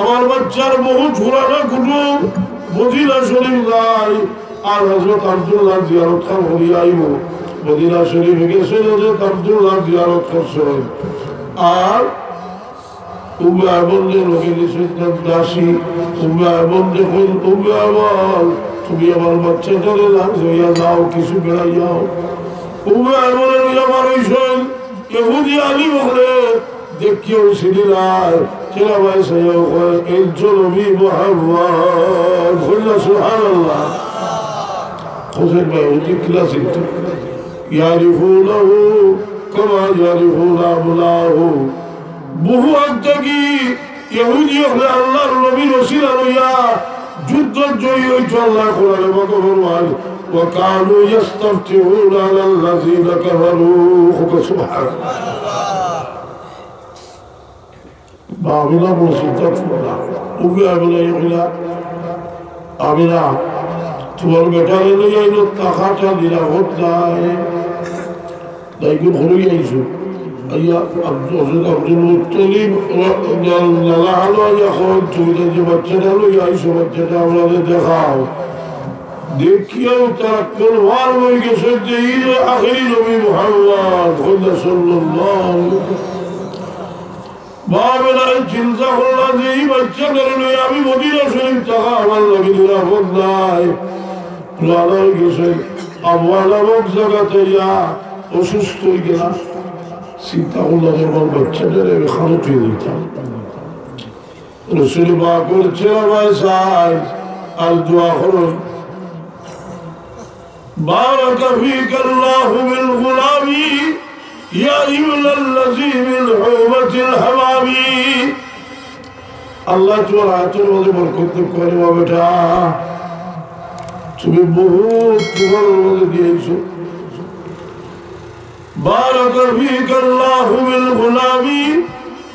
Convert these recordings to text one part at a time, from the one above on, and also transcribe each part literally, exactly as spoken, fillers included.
আমার বাচ্চার বহুত পুরানা কুটুম মদিনা শরীফ যায়, আর হযরত আব্দুল্লাহর জিয়ারত খান করিয়া আইবো। মদিনা শরীফ গেছে হযরত আব্দুল্লাহর জিয়ারত করছে। আর উম্মে আয়মন যে লগে দিছে তার দাসী, উম্মে আয়মন যে কইল, "উম্মে আয়মন, তুমি আমার বাচ্চাটারে লইয়া যাও, কিছু বেড়াইয়াও।" উম্মে আয়মনে লইয়া বার হইছইন, ইহুদি আলী বলে, দেখিও চিনি নাই, কেলা ভাই সাহেব কয়, "এই যে নবী মুহাম্মদ।" বলল, "সুবহানাল্লাহ।" হোসেন ভাই, ওই যে কিলা চিনতো? ইয়ারিফুনাহু কামা ইয়ারিফুনা আবনাআহুম। বহু আগ থাকি ইহুদি অকলে আল্লাহর নবীর ওসিলা লইয়া যুদ্ধ জয়ী হইতো। আল্লাহ কোরআনে পাকে ফরমায়, "ওয়া কানু ইয়াস্তাফতিহুনা আলাল্লাযীনা কাফারু।" সুবহানাল্লাহ। বা আমিনা বলছি, "তখন না।" উম্মে আমিনা ইয়া কইলা, "আমিনা, তোমার বেটারে লইয়া আইলো, থাকাটা নিরাপদ নায়।" তাই কোন ঘরে আইছো? আইয়া আব্দুল, হযরত আব্দুল মুত্তালিব রা-, রা-, রালা আলো আইয়া কয়, "তুমি তাই যে বাচ্চাটা লইয়া আইছো, বাচ্চাটা আমরারে দেখাও।" দেখিয়াও তারা কনফার্ম হয়ে গেছে যে এই যে আখেরি নবী মুহাম্মদ সাল্লাল্লাহু আলাইহি ওয়াসাল্লাম। বাপ বেটায় চিন্তা করলা যে এই বাচ্চাটারে লইয়া আমি মদিনা শরীফ থাকা আমার লাগি নিরাপদ নায়। রালা হয়ে গেছে, আবওয়া নামক জাগাত আইয়া অসুস্থ হয়ে গেলা। চিন্তা করলা যে আমার বাচ্চাটারে আমি খারো থুয়ে দিতাম। রসুল পাক বলছে, "ও ভাই সাহেব, আর দোয়া করুন।" بارك فيك الله بالغلام يا ابن الذي من حومة الحمام। আল্লাহ তোমার হাতর মধ্যে বরকত দান করে, বা বেটা, তুমি বহুত তোমার মধ্যে দিয়েছো। بارك فيك الله بالغلام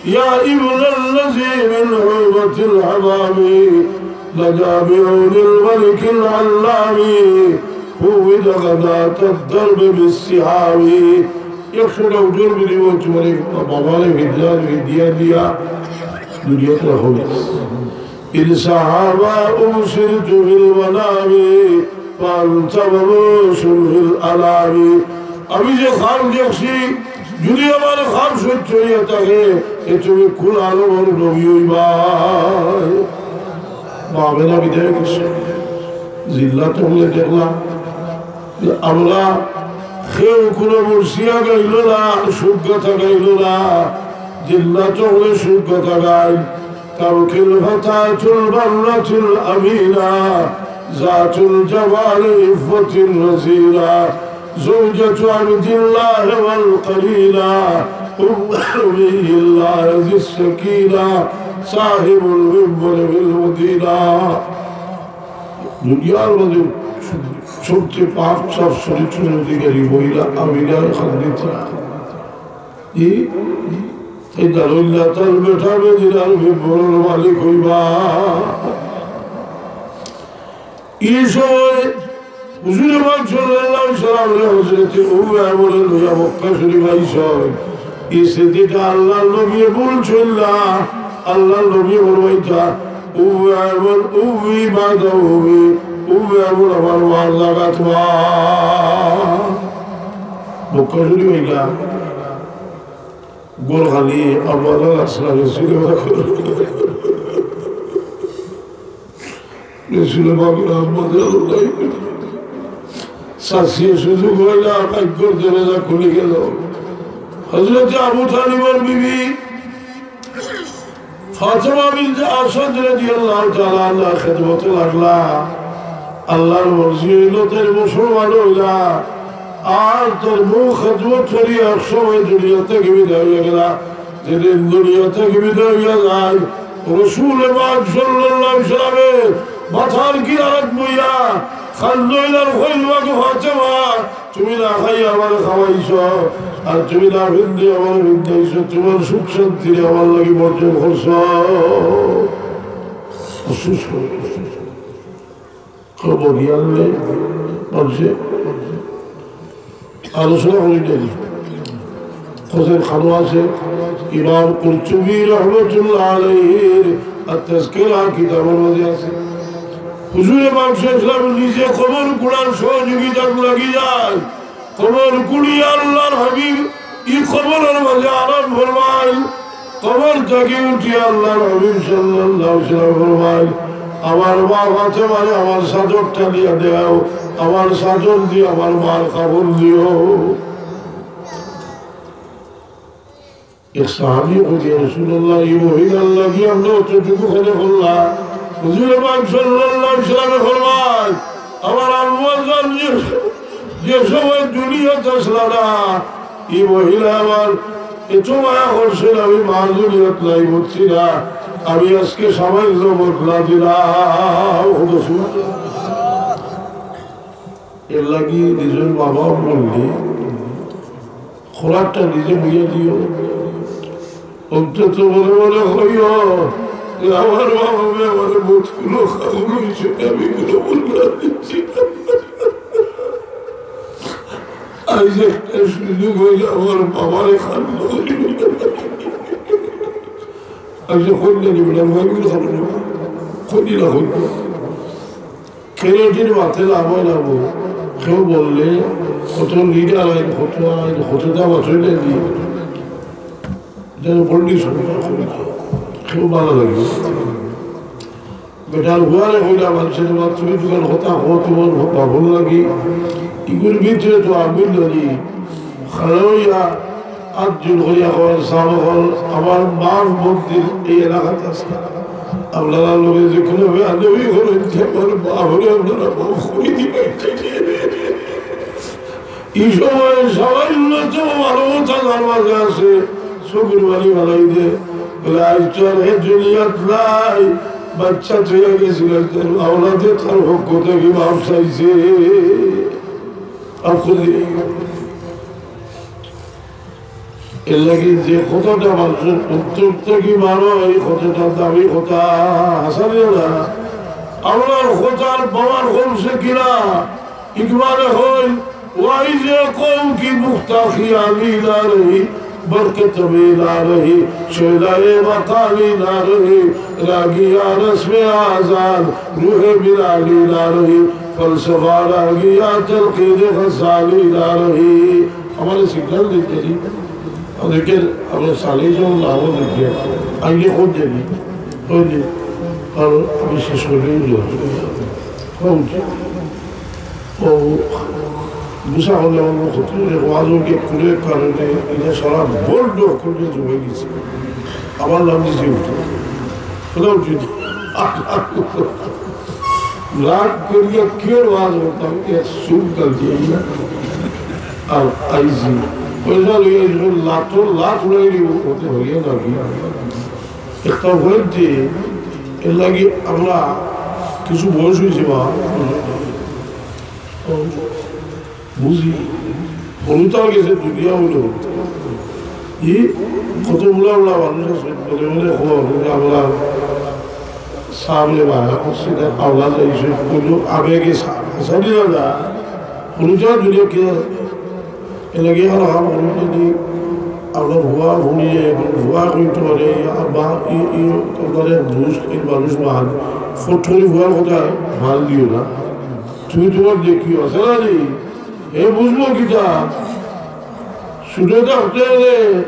يا ابن الذي من حومة الحمام لدى بعون الملك العلام فوّد غداة الدرب بالسهام। একশোটা উটের বিনিময়ে তোমার এই বাবারে ফিদিয়া, ফিদিয়া দিয়া দুনিয়াতে রাখো। إذ سهام أبصرت في المنام فأنت مبعوث في الأنام। আমি যে খাম দেখছি, যদি আমার খাম সত্য হইয়া থাকে, এ তুমি কোন আলমর নবী হইবায়? বাপ বেটা বিদায় গেছে, জিল্লাত হলে দেখলাম যে আমরা কেউ কোনো মুর্শিয়া গাইল না, সুখ গাথা গাইল না, জিল্লাত হলে সুখ গাথা গাইল। تبكي الفتاة البرة الأمينة ذات الجمال عفة رزينة زوجة عبد الله والقليلة أم نبي الله ذي السكينة صاحب المنبر في المدينة। দুনিয়ার মধ্যে সবচেয়ে পাক সাফ চরিত্রের অধিকারী মহিলা আমিনা খান্দিতা। ই, এই দারুল্লাহ তার বেটা মদিনার মিম্বরর মালিক হইবা। এই সময় হুজুরে পাক সাল্লাল্লাহু আলাইহি ওয়াসাল্লামরে হযরতে উম্মে আয়মনে লইয়া মক্কা শরীফ আইছইন। এই স্মৃতিটা আল্লাহর নবী বলছইন না, আল্লাহর নবী ফরমাইতা, "উম্মে আয়মন উম্মি বাদা উম্মি, উম্মে আয়মন আমার মার লাগাত মা।" মক্কা শরীফ হইলা। গোল খালি আবার আসলা রসুল পাক। রসুল পাক রহমত আল্লাহ। শাশিয়ে সুযোগ হইলা, ভাগ্যর দরজা খুলে গেল। হযরত আবু তালিবর বিবি ফাতেমা বিনতে আসাদ রাদিয়াল্লাহু তাআলা আনহা খেদমতে লাগলা। আল্লাহর মর্জি হইল, তাইর মুসলমান হইলা। আর তার বউ খেদমত করি এক সময় দুনিয়া থেকে বিদায় হইয়া গেলা। যেদিন দুনিয়া থেকে বিদায় হইয়া যায়, রসুল পাক সাল্লাল্লাহু আলাইহি ওয়াসাল্লামের মাথার কিনারাত বইয়া কান্দইলা আর কইলা, "গো ফাতেমা, তুমি না খাইয়া আমারে খাওয়াইছো, আর তুমি না পিন্দি আমারে পিন্দাইছো, তোমার সুখ শান্তিরে আমার লাগি বর্জন করছো।" আফসোস করে। খবর ইয়ালে মানুষে আলোচনা করি দেন। হোসেন খানো আছে, ইমাম কুরতুবী রহমতুল্লাহ আলাইহির আত-তাজকিরা কিতাবর মাঝে আছে। হুজুরে পাক সাল্লাল্লাহু আলাইহি ওয়াসাল্লাম নিজে কবর কুড়ার সহযোগিতাত লাগি যায়। কবর কুড়িয়া আল্লাহর হাবিব ই কবরর মাঝে আরাম ফরমাইল। কবর থাকি উঠিয়া আল্লাহর হাবিব সাল্লাল্লাহু আলাইহি ওয়াসাল্লাম ফরমাইল, "আমার মা ফাতেমারে আমার চাদরটা দিয়া দেও, আমার চাদর দিয়া আমার মার কাপড় দিও।" এক সাহাবী কইলা, "ইয়া রাসূলুল্লাহ, ই মহিলার লাগি আপনে অতটুকু কেনে করলা?" হুজুরে পাক সাল্লাল্লাহু আলাইহি ওয়াসাল্লামে ফরমাইল, "আমার আম্মা জান যে, যে সময় দুনিয়াত আছলা না, ই মহিলা আমার এত মায়া করছিল, আমি মা দুনিয়াত নাই, বুঝছি না, আমি আজকে সামান্য বদলা দিলাম।" এর লাগি নিজর বাবা বললি, খোরাকটা নিজে বুঝে দিও। অন্তত মনে মনে কইও যে আমার বাবা মা আমার বোধ কোনো খাবুল হয়েছে, আমি কোনো ভুল না দিচ্ছি। আজ একটা সুযোগ হইলে আমার বাবারে খান করি। আমি যে খোঁজ জানি বলে, আমি ভাই খোঁজ না খোঁজ। কেন এটির মাতে লাভ হয় না বউ? কেউ বললে কত লিডার আইন, কত আইন, কতটা বছর নেই। যেন পল্লী সরকার করে না। কেউ ভালো লাগে। বেটার হুয়ারে কইলা, "মানুষের মা, তুমি তোমার কথা কও, তোমার কথা ভালো লাগে।" ইগুর ভিতরে তো আগুন ধরি। খাড়া হইয়া আত জোর করিয়া কয়, "সাব অকল, আমার মার মন্দির এই এলাকাত আছে না। আপনারা লোকে যে কোনো বেয়াদবি করেন, যে আমার মা হলে আপনারা মাফ করে দিবেন।" এই সময় সামান্য তো মানবতা যার মাঝে আছে, চোখের পানি ফালাই দে। বলে, "আজ তো আর হে দুনিয়াত নাই, বাচ্চা থইয়া গেছিল, তার আওলাদে তার পক্ষ থাকি মাফ চাইছে।" মাফ করে দিবে। এর লাগি যে কথাটা মানুষের অন্তর থাকি বারো, এই কথাটা দামি কথা, হাসানি না। আমরার কথার পাওয়ার কমছে কিনা? ইকবালে কইল, "ওয়াইজে কও কি মুক্তা খিয়ালি না রহি, বরকত মে না রহি, শোলায়ে মাকালি না রহি, রাগিয়া রসমে আজান, রুহে বিলালি না রহি, ফলসফা রাগিয়া তলকিন গজালি না রহি।" আমার সিগন্যাল দিতে দিন। ওদেরকে আমরা চালিয়ে যাবো, লাভ হবে কি? আইলে খোঁজ দেবি, খোঁজ দেবি। আর আমি শেষ করলেই যাবো। ও মুসা হলে আমার ক্ষতি করে, ওয়াজ ওকে করে কারণে এটা সারা বোর্ড করে জমে গেছে। আমার নাম দিছে উঠে। কোথাও উঠে রাগ করিয়া কেউ ওয়াজ করতাম, এক সুর গাল দিয়ে না। আর আইজি, পয়সা লইয়া যখন লাতো লাত উড়াই দিব, ওতে হইয়া না কি? একটা হয়েছে, এর লাগি আমরা কিছু বয়স হয়েছে বা, ও, বুঝি, হলুতার গেছে দুনিয়া হইল হলুতা। ই কত উলা উলা মানুষ আছে, মনে মনে খবর, আমরা সামনে বায়া করছে, আওলাদ এইসব কোনো আবেগে সামনে না। হলুতা দুনিয়া কে এর লাগি আর হাম হলুতা দি আমরা ভুয়া ভুলিয়ে, ভুয়া কইতে পারে, বা ই, ই, আপনারা দুষ, এই মানুষ মান, ফট করে ভুয়ার কথা ভাল দিও না। তুমি তোমার দেখিও, আছে না নি? এ বুঝবো কিতা? ছুটো থাকতে হলে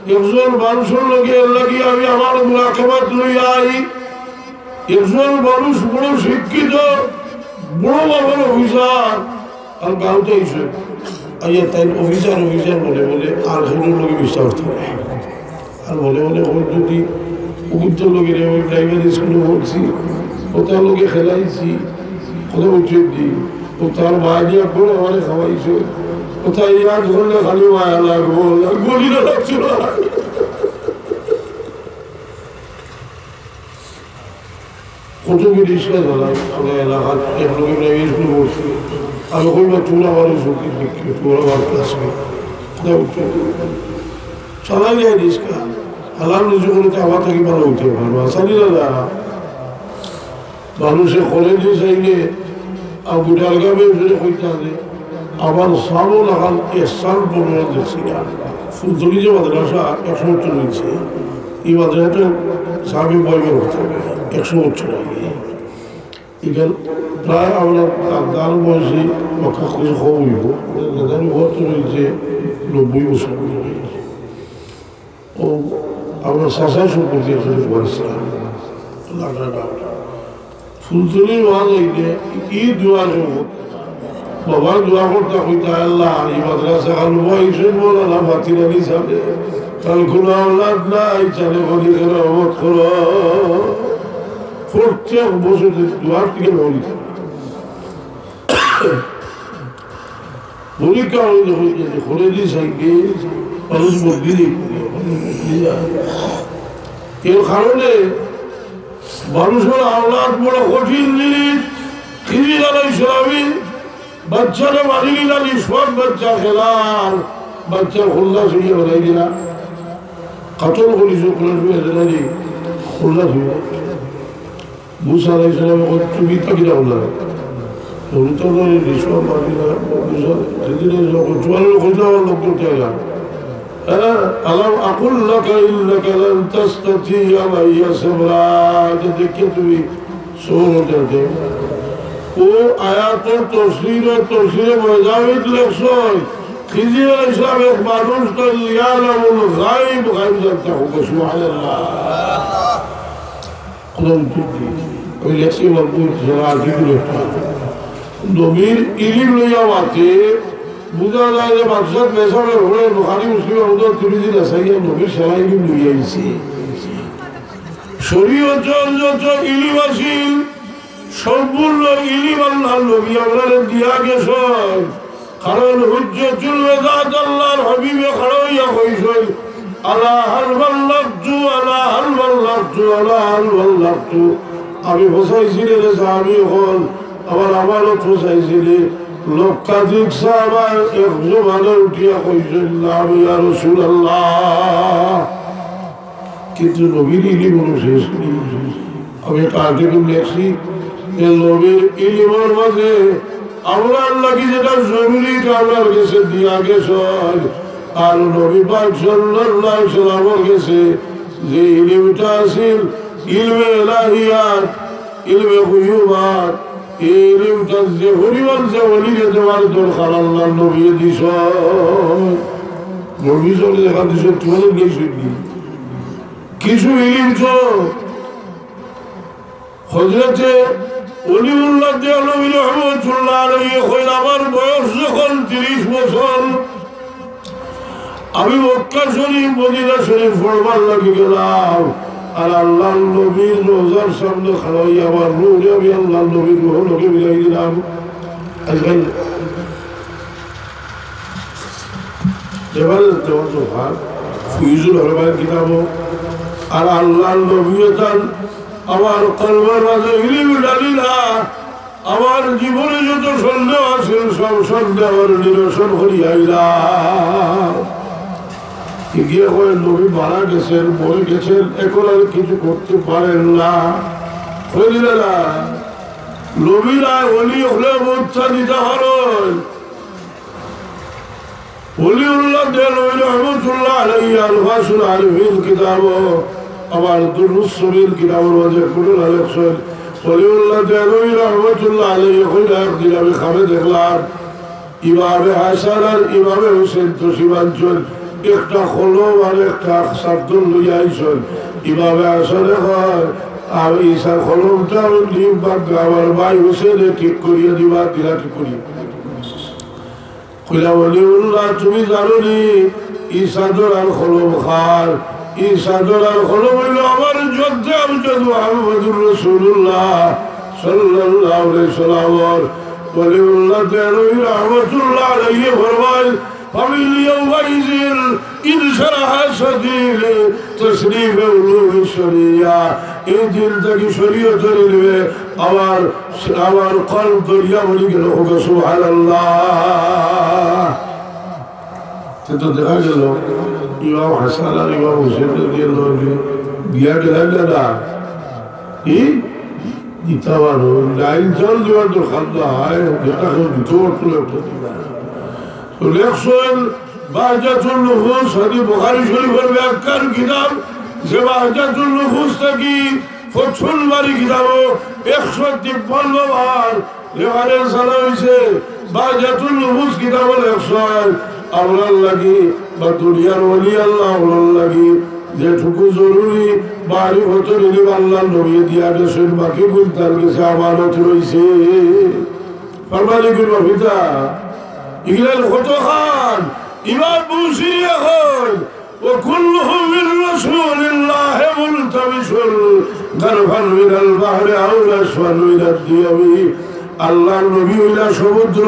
একজন মানুষের লগে এর লাগি আমি আমার মুরাকাবাত লই আই। একজন মানুষ বড় শিক্ষিত, বড় বাবার অফিসার, আর গাঁওতে আইসে। আইয়া তাই অফিসার, অফিসার বলে বলে আর কোনো লোকে বিশ্বাস করে। আর মনে মনে ওর যদি কুকুরটার লোকের আমি প্রাইমারি স্কুলে পড়ছি, ও তার লোকে খেলাইছি, কথা বলছেন দি, ও তার মা দিয়া করে আমারে খাওয়াইছে, ও তাই ইয়াদ করলে খালি মায়া লাগবো, লাগবো নি না লাগছে না। কত কি রিক্সা চালাই, আমরা এলাকার এক লোকে প্রাইমারি স্কুলে পড়ছি। আমি কই না, তোমরা আমার ওই চোখের দিকে, তোমরা আমার ক্লাসমেট। কোথায় উঠছে? চালাই যায় রিক্সা। হালাল রুজি করতে আমার থাকি ভালো উঠে পারবো। আসানি দাদা, মানুষে করে দিয়ে চাইলে, আর গুটার গামে ফিরে কইতে হবে, আমার সামনে লাগান এসান বড় দেখছি না। ফুলতলি যে মাদ্রাসা একশো বছর হয়েছে, এই মাদ্রাসাটা সাহাবী বয়সের কথা, একশো বছর আগে। এখানে প্রায় আমরা তার বয়সী, মক্কা খুঁজে খবর হইব, দাদার বছর হয়েছে নব্বই বছর হয়েছে। ও আমরা চাচা সম্পর্কে এখানে বয়স না, আল্লাহ তাআলা। ফুলতলির ওয়াজ হইতে এই দোয়া করব। বাবা দোয়া করতে কইতা, "আল্লাহ, এই মাদ্রাসা খান বয়সের মৌলানা ফাতির আলী সাহেব, তার কোনো আওলাদ নাই, তারে বলি রহমত করো।" প্রত্যেক বছর দোয়া থেকে বলি। পরীক্ষা হইতে হইতে যে করে দিস আইকে, মানুষ বদলি নেই। এর কারণে মানুষের আওলাদ বড় কঠিন জিনিস। খিজির আলাইহিস সালামে বাচ্চারে মারি নিলা, নিষ্পাপ বাচ্চা খেলার, বাচ্চার খুলনা ছিঁড়িয়া বেড়াই দিলা। কাতল করি চোখ খুলনা ছিঁড়িয়া, খুলনা ছিঁড়িয়া। মুসা আলাইহিস সালাম এখন তুমি তাকে যাও না। উনি তো বলে, "নিষ্পাপ মারি না, মুসা, সেদিন এই যখন তোমার লোক হইলে আমার লোক করতে হয় না।" হ্যাঁ, "আলাম আকুল লাকা ইন্নাকা লান তাস্তাতিয়া মাইয়া সাবরা।" এটা দেখে তুমি সবর করতে পারবে। ও আয়াতের তফসির ও তফসিরে মুজাহিদ লেখছেন, খিজির আলাইহিস সালাম এক মানুষ তো ইয়ালামুল গায়ব, গায়ব জানতা। সুবহানাল্লাহ। কোরআন পড়তে। ওই লেখছি আমার বই, যারা আগে গুলো একটা। নবীর ইলিম লইয়া মাতে, বুঝা যায় যে বাদশাহ মেসাবে হলে বুখারী মুসলিম আমাদের তিরমিজি নাসাইয়ে নবীর সেরা ইলিম লইয়া আইছে। শরীয়তর যত ইলিম আছিল, সম্পূর্ণ ইলিম আল্লাহর নবী আমরারে দিয়া গেছেন। কারণ হুজ্জতুল ওয়াদাত আল্লাহর হাবিবে খাড়া হইয়া কইছেন, "আলা হাল বাল্লাগতু, আলা হাল বাল্লাগতু, আলা হাল বাল্লাগতু।" আমি ফসাইছি রে, রে সাহাবী হকল, আবার আমারও ফসাইছি রে। লক্ষাধিক সাহাবায় এক জবানে উঠিয়া কইছেন, "নাম ইয়া রাসূলুল্লাহ।" কিন্তু নবীর ইলিম কোনো শেষ নেই। আমি একটা আর্টিকেল লেখছি, যে নবীর ইলিমর মাঝে আমরার লাগি যেটা জরুরি, এটা আমরার গেছে দিয়া গেছেন। আর নবী পাক সাল্লাল্লাহু আলাইহি ওয়াসাল্লামর গেছে যে ইলিমটা আছিল, ইলমে ইলাহিয়াত, ইলমে গুয়ুবাত, এই ইলিমটা যে পরিমাণ যে অলিরে দেওয়ার দরকার, আল্লাহর নবী দিছেন। নবী সাল্লাল্লাহু আলাইহি ওয়াসাল্লাম দিছেন, তোমাদের গেছে কি? কিছু ইলিম তো হযরতে ওলিউল্লাহ দেহলভী রহমতুল্লাহ আলাইহি কইন, "আমার বয়স যখন তিরিশ বছর, আমি মক্কা শরীফ, মদিনা শরীফ পড়বার লাগি গেলাম, আর আল্লাহর নবীর রওজার সামনে খাড়াই আমার রুহরে আমি আল্লাহর নবীর রুহর লগে মিলাই দিলাম।" আজকাল এবারে যেমন দোকান, ফিউজুল হরমাইন কিতাবও, আর আল্লাহর নবীও তান আমার কলবর মাঝে ইলিম ঢালিলা, আমার জীবনে যত সন্দেহ আছিল, সব সন্দেহর নিরসন করিয়া আইলা। গিয়া কয়, "নবী মারা গেছেন, মরে গেছেন, এখন আর কিছু করতে পারেন না।" কইলা না, নবীর আর অলি হকলে বাচ্চা দিতে পারেন। ওলিউল্লাহ দেহলভী রহমতুল্লাহ আলাইহি আলফাজুল আরিফিন কিতাব, আমার দুরুস সাবির কিতাবর মাঝে ঘটনা লেখছেন। ওলিউল্লাহ দেহলভী রহমতুল্লাহ আলাইহি কইলা, একদিন আমি খাবে দেখলাম, ইমামে হাসান আর ইমামে হুসেন তশরিফ আনছইন, একটা কলম আর একটা চাদর লইয়া আইছইন। ইমামে হাসানে কয়, "আর ইসার কলমটা আমি নিম বাগা, আমার ভাই হুসেনে ঠিক করিয়া দিবা, দিলা ঠিক করিয়া।" কইলা, "ওলিউল্লাহ, তুমি জানো নি, ই চাদর আর কলম কার? ই চাদর আর কলম অইলো আমার জদ্দে আমজদ মুহাম্মদুর রাসূলুল্লাহ সাল্লাল্লাহু আলাইহি ওয়াসাল্লামর।" ওলিউল্লাহ দেহলভী রহমতুল্লাহ আলাইহি ফরমাইন, "ফামিন ইয়াউমাইযিন ইনশারাহা সাদরি লিতাশরিফি উলুমিশ শরিয়া।" এই দিন থাকি শরীয়তর ইলমে আমার, আমার কলব দরিয়া বনি গেল। হোক সুবহানাল্লাহ। তে তো দেখা গেল ইমাম হাসান আর ইমাম হুসেন রাদিয়াল্লাহু আনহু বিয়া গেলেন না, না? কি? দিতে পারো। ডাইল চাউল দেওয়ার দরকার নাই, যেটা কেউ দিতে পারতো না, ওটা দিবে না। তো লেখছেন, বাহজাতুন নুফুস, হাদিস বুখারী শরীফর ব্যাখ্যার কিতাব, যে বাহজাতুন নুফুস থাকি ফতহুল বারী কিতাবো একশো তিপ্পান্ন বার reference আনা অইছে। বাহজাতুন নুফুস কিতাবো লেখছইন, আমরার লাগি বা দুনিয়ার ওলি আল্লাহ অকলর লাগি যেটুকু জরুরি, মারিফতর ইলিম আল্লাহর নবীয়ে দিয়া গেছইন, বাকিগুইন তান গেছে আমানত রইছে। ফরমানি করি মাফিতা, ইগিলার কতখান ইমাম বুসিরিয়ে কইন, "وكله من رسول الله ملتمس غرفا من البحر أو نصفا من الديم।" আল্লাহর নবী অইলা সমুদ্র,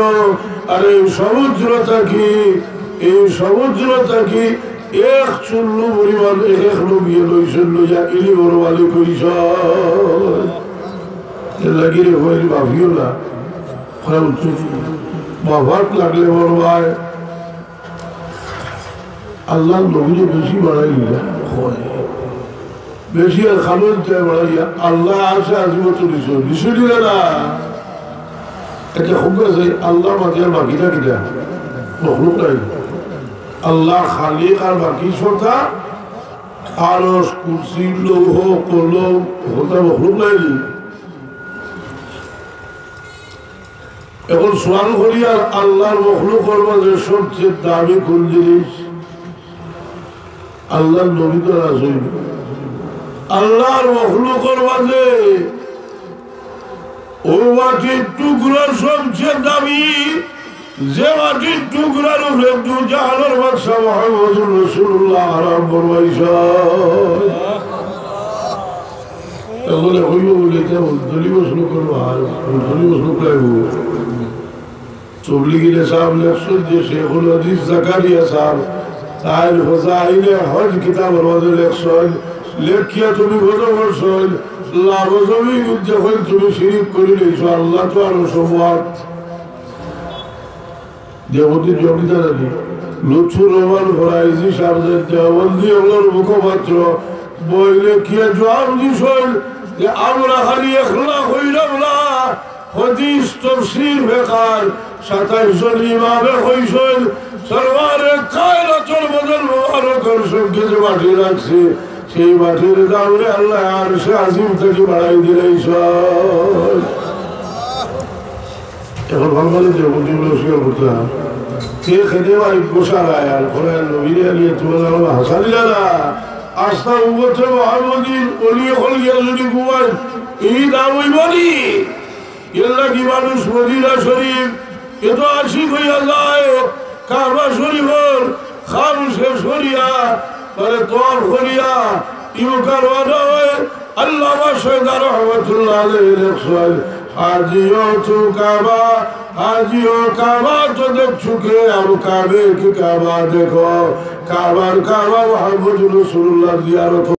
আর এই সমুদ্র থাকি, এই সমুদ্র থাকি এক চুল্লু পরিমাণ এক এক নবীয়ে লইছইন, লইয়া ইলিমর মালিক অইছইন। এর লাগি রে কইলি মাফিও না। কয় উঠছে কি? মাফাত লাগলে বড় ভাই, আল্লাহর নবীরে বেশি বাড়াই দিলা, কয়। বেশি আর খালো ইনতে বাড়াইয়া আল্লাহ আরশে আজিমত নিছো, নিছো দিলা না। এটা খুব আছে, আল্লাহ বাদে আর বাকিটা কিতা? মখলুক নাই। আল্লাহ খালিক আর বাকি সত্তা, আরশ, কুরসি, লৌহ, কলম, সত্তা মখলুক নাই নি? এখন সওয়াল করি, আর আল্লাহর মখলুকর মাঝে সবচেয়ে দামি কোন জিনিস? আল্লাহর নবী তো রাসূল। আল্লাহর মখলুকর মাঝে ও মাটির টুকরা সবচেয়ে দামি, যে মাটির টুকরার উপরে দু জাহানের বাদশা মুহাম্মদুর রাসূলুল্লাহ আরাম ফরমাইছইন। এগুলো হইব বলে এটা উদ্ধারি প্রশ্ন করবো, আর উদ্ধারি প্রশ্ন করবো। তবলিগি সাহেব লেখছইন যে শেখুল হাদিস জাকারিয়া সাহেব তাইন ফজাইলে হজ কিতাবর মাঝে লেখছইন, লেখিয়া তুমি ফজর করছইন, লাভ জমি বুঝতে হইল তুমি শিরিক করি লইছো, আল্লাহ তো আরো সম্মাত। দেবতী জমিদার আলী, লুৎফুর রহমান ফরাইজি সাহেব যে দেওবন্দি অকলর মুখপাত্র, বই লেখিয়া জবাব দিছইন যে আমরা খালি একলা কইলাম না, হাদিস, তফসির, ফিকহ, সাতাইশ জন ইমামে কইছইন, সরওয়ারে কায়নাতর বদন মোবারকর সঙ্গে যে মাটি রাখছে, সেই মাটির দামরে আল্লাহ আরশে আজিম থাকি বাড়াই দিলাইছইন। এখন ভালো ভালো যে বুদ্ধি গুলো স্বীকার করতে হয়। কে খেতে ভাই গোসা রায় আর করে নবীরে আলিয়ে তোমার আল্লাহ হাসা দিলা না। আস্তা উম্মতে মুহাম্মদীর অলি অকল গিয়া যদি ঘুমায়, এই দাম হইব নি? এর লাগি মানুষ মদিনা শরীফ এত আশিক হইয়া যায়, কাবা শরীফর খাম শেষ করিয়া, মানে তওয়াফ করিয়া, ইউকা রওয়ানা হয়। আল্লামা সৈয়দ রহমতুল্লাহ আলাইহি লেখছইন, "হাজিও তু কাবা, হাজিও কাবা তো দেখ চুকে, আর কাবে কি কাবা দেখো।" কাবার কাবা মোহাম্মদ রাসূলুল্লাহ জিয়ারত